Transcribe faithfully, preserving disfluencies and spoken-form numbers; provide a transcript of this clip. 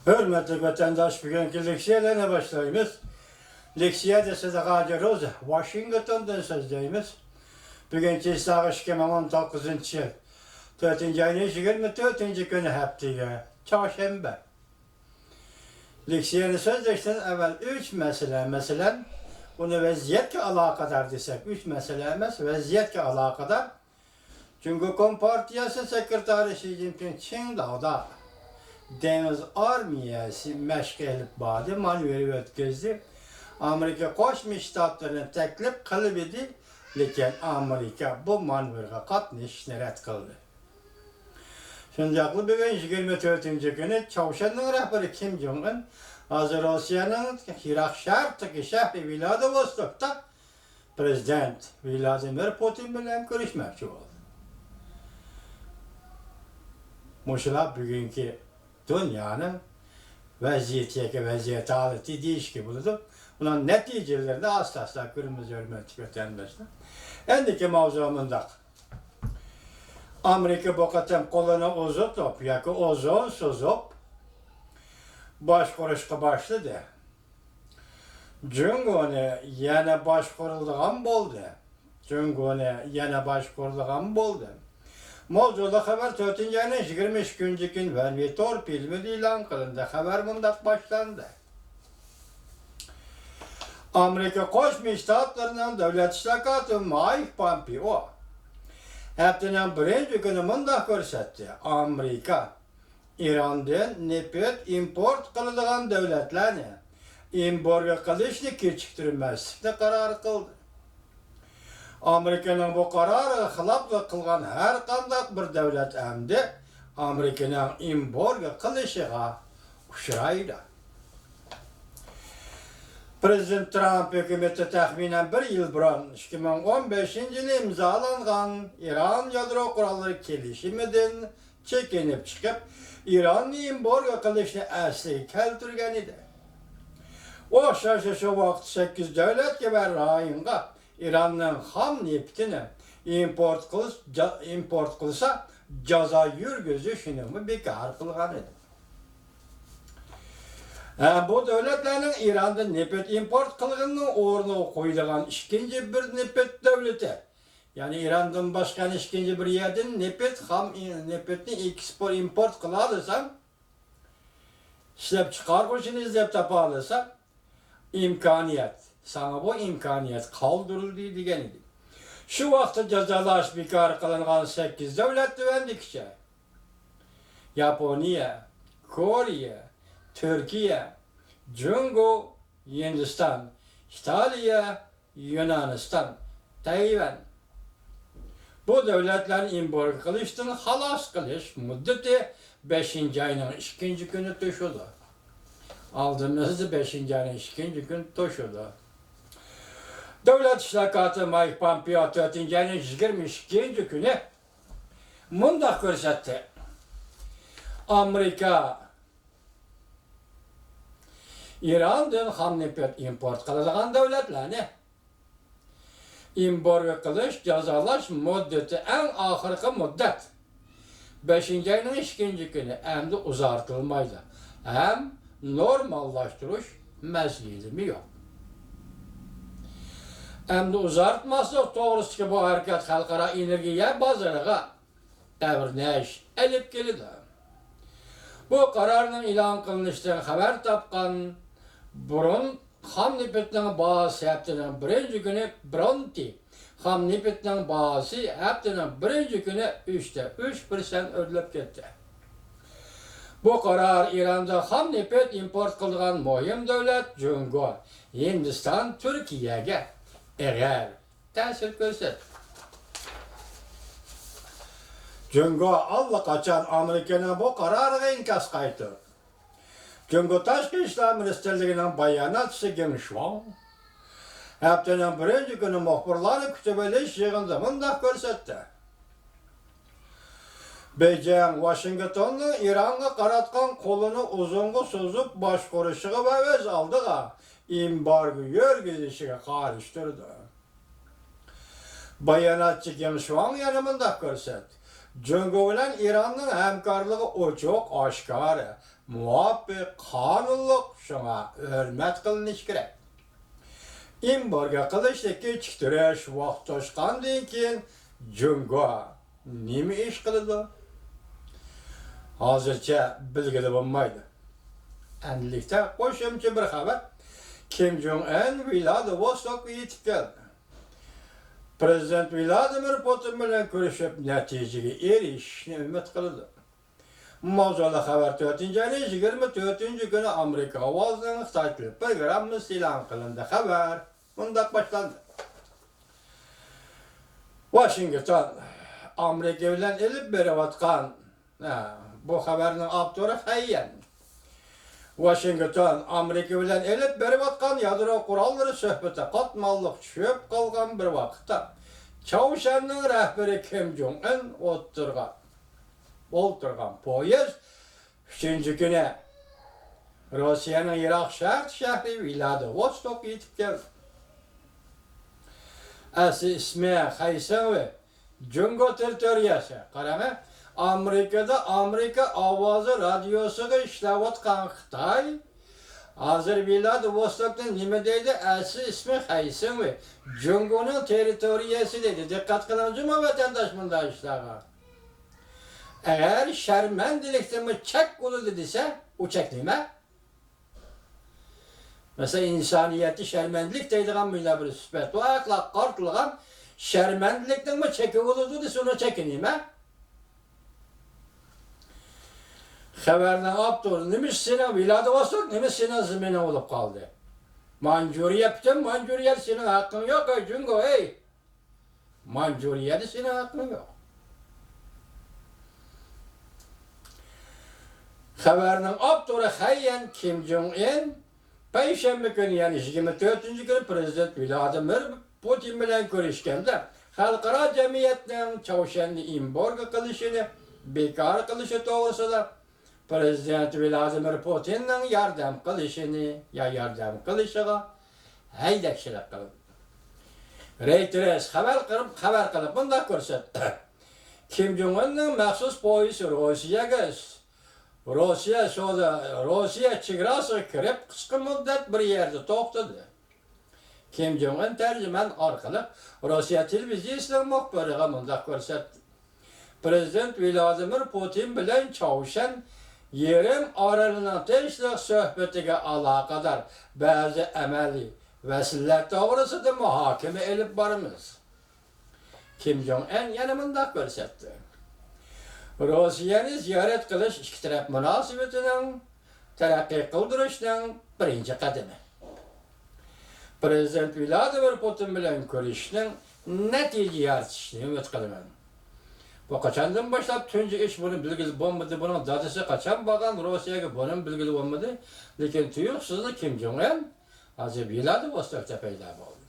ھۆرمەتلىك ۋەتەنداش، بۈگۈنكى لېكسىيەلەرنى باشلايمىز. لېكسىيە دېسە، غاجا روزا، ۋاشىنگتوندىن سۆزلەيمىز. بۈگۈن چىسلاغ ئىككى مىڭ ئون توققۇزىنچى يىل، تۆتىنچى ئاينىڭ يىگىرمە تۆتىنچى كۈنى، ھەپتىگە، چارشەنبە. لېكسىيەنى سۆزلەشتىن ئەۋۋەل ئۈچ مەسىلە، مەسىلەن، ئۇنى ۋەزىيەتكە ئالاقىدار دېسەك، ئۈچ مەسىلە ئەمەس، ۋەزىيەتكە ئالاقىدار. جۇڭگو كومپارتىيەسى سېكرېتارى شى جىنپىڭ چىڭداۋدا دېڭىز ئارمىيەسى مەشقى ئېلىپ باردى، مانېۋىر ئۆتكۈزدى. ئامېرىكا قوشما شتاتلىرىنى تەكلىپ قىلىۋىدى، لېكىن ئامېرىكا بۇ مانېۋىرغا قاتنىشىشنى رەت قىلدى. شۇنداقلا بۈگۈن يىگىرمە تۆتىنچى كۈنى چاۋشيەننىڭ رەھبىرى كىم جوڭ ئىن ھازىر روسىيەنىڭ يىراق شەرقتىكى شەھىرى ۋلادىۋوستوكتا پرېزىدېنت ۋلادىمىر پۇتىن بىلەن كۆرۈشمەكچى بولدى. مۇشۇلار بۈگۈنكى دۇنيانىڭ ۋەزىيىتى ياكى ۋەزىيەت ھالىتى دېيىشكە بولىدۇ. بۇنىڭ نەتىجىلىرىنى ئاستا-ئاستا كۆرىمىز، ھۆرمەتلىك ۋەتەنداشلار. ئەمدىكى ماۋزۇ مۇنداق. ئامېرىكا بۇ قېتىم قولىنى ئۇزىتىپ ياكى ئۇزۇن سوزۇپ باشقۇرۇشقا باشلىدى. جۇڭگونى يەنە باشقۇرىدىغان بولدى. جۇڭگونى يەنە باشقۇرىدىغان بولدى. ماۋزۇلۇق خەۋەر تۆتىنچى ئاينىڭ يىگىرمە ئىككىنچى كۈنى ۋەنۋى تور پىلىمىدا ئېلان قىلىندى. خەۋەر مۇنداق باشلاندى. ئامېرىكا قوشما شتاتلىرىنىڭ دۆلەت ئىشلار كاتىپى مايك پامپېئو ھەپتىنىڭ بىرىنچى كۈنى مۇنداق كۆرسەتتى: ئامېرىكا ئىراندىن نېفىت ئىمپورت قىلىدىغان دۆلەتلەرنى ئېمبارگو قىلىشنى كېچىكتۈرمەسلىكنى قارار قىلدى. ئامېرىكىنىڭ بۇ قارارىغا خىلاپلىق قىلغان ھەر قانداق بىر دۆلەت ئەمدى ئامېرىكىنىڭ ئېمبارگو قىلىشىغا ئۇچرايدۇ. پرېزىدېنت ترامپ ھۆكۈمىتى تەخمىنەن بىر يىل بۇرۇن، ئىككى مىڭ ئون بەشىنچى يىلى ئىمزالانغان ئىران يادرو قوراللىرى كېلىشىمىدىن چېكىنىپ چىقىپ، ئىراننى ئېمبارگو قىلىشنى ئەسلىگە كەلتۈرگەن ئىدى. ئوخشاشلا شۇ ۋاقىتتا سەككىز دۆلەتكە ۋە رايونغا ئىراننىڭ خام نېفىتىنى ئىمپورت قىلىش، جا-، ئىمپورت قىلسا جازا يۈرگۈزۈشىنىمۇ بىكار قىلغان ئىدى. ھە، بۇ دۆلەتلەرنىڭ ئىراندىن نېفىت ئىمپورت قىلغىنىنىڭ ئورنىغا قويىدىغان ئىككىنچى بىر نېفىت دۆلىتى، يەنى ئىراندىن باشقا يەنە ئىككىنچى بىر يەردىن نېفىت، خام ئى-، نېفىتنى ئېكسپورت، ئىمپورت قىلالىساڭ، ئىشلەپچىقارغۇچىنى ئىزدەپ تاپالىساڭ، ئىمكانىيەت، ساڭا بۇ ئىمكانىيەت قالدۇرۇلدى، دېگەن ئىدى. شۇ ۋاقىتتا جازالاش بىكار قىلىنغان سەككىز دۆلەت تۆۋەندىكىچە: ياپونىيە، كورېيە، تۈركىيە، جۇڭگو، ھىندىستان، ئىتالىيە، يۇنانىستان، تەيۋەن. بۇ دۆلەتلەرنى ئېمبارگو قىلىشتىن خالاس قىلىش مۇددىتى بەشىنچى ئاينىڭ ئىككىنچى كۈنى توشىدۇ. ئالدىمىزدا بەشىنچى ئاينىڭ ئىككىنچى كۈنى توشىدۇ. دۆلەت ئىشلار كاتىپى مايك پامپېئو تۆتىنچى ئاينىڭ يىگىرمە ئىككىنچى كۈنى مۇنداق كۆرسەتتى: ئامېرىكا ئىراندىن خام نېفىت ئىمپورت قىلىدىغان دۆلەتلەرنى ئېمبارگو قىلىش، جازالاش مۇددىتى، ئەڭ ئاخىرقى مۇددەت، بەشىنچى ئاينىڭ ئىككىنچى كۈنى ئەمدى ئۇزارتىلمايدۇ ھەم نورماللاشتۇرۇش مەزگىلىمۇ يوق. ئەمدى ئۇزارتماسلىق توغرىسىدىكى بۇ ھەرىكەت خەلقئارا ئېنېرگىيە بازىرىغا ئەۋرىنىش ئېلىپ كېلىدۇ. بۇ قارارنىڭ ئېلان قىلىنىشىدىن خەۋەر تاپقان بۇرۇن خام نېفىتنىڭ باھاسى ھەپتىنىڭ بىرىنچى كۈنى برېنت خام نېفىتنىڭ باھاسى ھەپتىنىڭ بىرىنچى كۈنى ئۈچ تە ئۈچ پىرسەنت ئۆرلەپ كەتتى. بۇ قارار ئىراندىن خام نېفىت ئىمپورت قىلىدىغان مۇھىم دۆلەت جۇڭگو، ھىندىستان، تۈركىيەگە ئېغىر تەسىر كۆرسەتتى. جۇڭگو ئاللىقاچان ئامېرىكىنىڭ بۇ قارارىغا ئىنكاس قايتۇردى. جۇڭگو تاشقى ئىشلار مىنىستىرلىكىنىڭ باياناتچىسى گېڭ شۇاڭ ھەپتىنىڭ بىرىنچى كۈنى مۇخبىرلارنى كۈتۈۋېلىش يىغىنىدا مۇنداق كۆرسەتتى: بېيجىڭ ۋاشىنگتوننىڭ ئىرانغا قاراتقان قولىنى ئۇزۇنغا سوزۇپ باشقۇرۇشىغا ۋە ئۆز ئالدىغا ئېمبارگو يۈرگۈزۈشىگە قارشى تۇرىدۇ. باياناتچى گېڭ شۇاڭ يەنە مۇنداق كۆرسەتتى: جۇڭگو بىلەن ئىراننىڭ ھەمكارلىقى ئوچۇق، ئاشكارا، مۇۋاپىق، قانۇنلۇق، شۇڭا ھۆرمەت قىلىنىشى كېرەك. ئېمبارگو قىلىشتىكى كېچىكتۈرۈش ۋاقتى توشقاندىن كېيىن جۇڭگو نېمە ئىش قىلىدۇ؟ ھازىرچە بىلگىلى بولمايدۇ. ئەمدىلىكتە قوشۇمچە بىر خەۋەر. كىم جۇڭ ئىن ۋلادىۋوستوكقا يېتىپ كەلدى. پىرېزىدېنت ۋلادىمىر پۇتىن بىلەن كۆرۈشۈپ، نەتىجىگە ئېرىشىشنى ئۈمىد قىلىدۇ. ماۋزۇلۇق خەۋەر تۆتىنچى ئاينىڭ يىگىرمە تۆتىنچى كۈنى ئامېرىكا ئاۋازىنىڭ خىتاي تېلېپروگراممىسىدا ئېلان قىلىندى. خەۋەر مۇنداق باشلاندى. ۋاشىنگتون، ئامېرىكا بىلەن ئېلىپ بېرىۋاتقان، ھە، بۇ خەۋەرنىڭ ئاپتورى خەييەن. ۋاشىنگتون، ئامېرىكا بىلەن ئېلىپ بېرىۋاتقان يادرو قوراللىرى سۆھبىتى قاتماللىق چۈشۈپ قالغان بىر ۋاقىتتا، چاۋشيەننىڭ رەھبىرى كىم جۇڭ ئىن ئولتۇرغان، ئولتۇرغان پويىز ئۈچىنچى كۈنى روسىيەنىڭ يىراق شەرق شەھىرى ۋلادىۋوستوكقا يېتىپ كەلدى. ئەسلى ئىسمى خەيسىڭۋې، جۇڭگو تېررىتورىيەسى. قاراڭە، ئامېرىكىدا ئامېرىكا ئاۋازى رادىيوسىغا ئىشلەۋاتقان خىتاي ھازىر ۋلادىۋوستوكتا نېمە دەيدۇ؟ ئەسلى ئىسمى خەيسىڭۋې، جۇڭگونىڭ تېررىتورىيەسى دەيدۇ. دىققەت قىلىڭ جۇمۇ ۋەتەنداش مۇنداق ئىشلارغا. ئەگەر شەرمەندىلىكتىنمۇ چەك بولىدۇ دېسە، ئۇ چەك نېمە؟ مەسىلەن، ئىنسانىيەتتە شەرمەندىلىك دەيدىغان مۇنداق بىر سۈپەت بار، ئەخلاققا قارىتىلغان. شەرمەندىلىكنىڭمۇ چېكى بولىدۇ دېسە، ئۇنىڭ چېكى نېمە؟ خەۋەرنىڭ ئاپتورى، نېمىشقا سېنىڭ ۋلادىۋوستوك، نېمىشقا سېنىڭ زېمىنىڭ بولۇپ قالدى؟ مانجۇرىيە، پۈتۈن مانجۇرىيەدە سېنىڭ ھەققىڭ يوق، ئەي جۇڭگو، ھەي! مانجۇرىيەدە سېنىڭ ھەققىڭ يوق. خەۋەرنىڭ ئاپتورى خەييەن. كىم جۇڭ ئىن پەيشەنبە كۈنى، يەنى يىگىرمە تۆتىنچى كۈنى پىرېزىدېنت ۋلادىمىر پۇتىن بىلەن كۆرۈشكەندە، خەلقئارا جەمئىيەتنىڭ چاۋشيەننى ئېمبارگو قىلىشىنى بىكار قىلىشى توغرىسىدا پىرېزىدېنت ۋلادىمىر پۇتىننىڭ ياردەم قىلىشىنى يا ياردەم قىلىشىغا ھەيدەكچىلىك قىلدى. رەيتېرس خەۋەر قىلىپ، خەۋەر قىلىپ مۇنداق كۆرسەتتى. كىم جۇڭ ئىننىڭ مەخسۇس پويىزى روسىيەگە، روسىيە سودا، روسىيە چېگراسىغا كىرىپ، قىسقا مۇددەت بىر يەردە توختىدى. كىم جۇڭ ئىن تەرجىمان ئارقىلىق روسىيە تېلېۋىزىيىسىنىڭ مۇخبىرىغا مۇنداق كۆرسەتتى. پىرېزىدېنت ۋلادىمىر پۇتىن بىلەن چاۋشيەن يېرىم ئارىلىنىڭ تىنچلىق سۆھبىتىگە ئالاقىدار بەزى ئەمەلىي مەسىلىلەر توغرىسىدا مۇھاكىمە ئېلىپ بارىمىز. كىم جۇڭ ئىن يەنە مۇنداق كۆرسەتتى. روسىيەنى زىيارەت قىلىش ئىككى تەرەپ مۇناسىۋىتىنىڭ تەرەققىي قىلدۇرۇشنىڭ بىرىنچى قەدىمى. پىرېزىدېنت ۋلادىمىر پۇتىن بىلەن كۆرۈشۈشنىڭ نەتىجە يارىتىشىنى ئۈمىد قىلىمەن. بۇ قاچاندىن باشلاپ تۇنجى ئىش، بۇنى بىلگىلى بولمىدى. بۇنىڭ دادىسى قاچان بارغان روسىيەگە، بۇنىمۇ بىلگىلى بولمىدى. لېكىن تۇيۇقسىزلا كىم جۇڭ ئىن ھازىر ۋلادىۋوستوكتا پەيدا بولدى.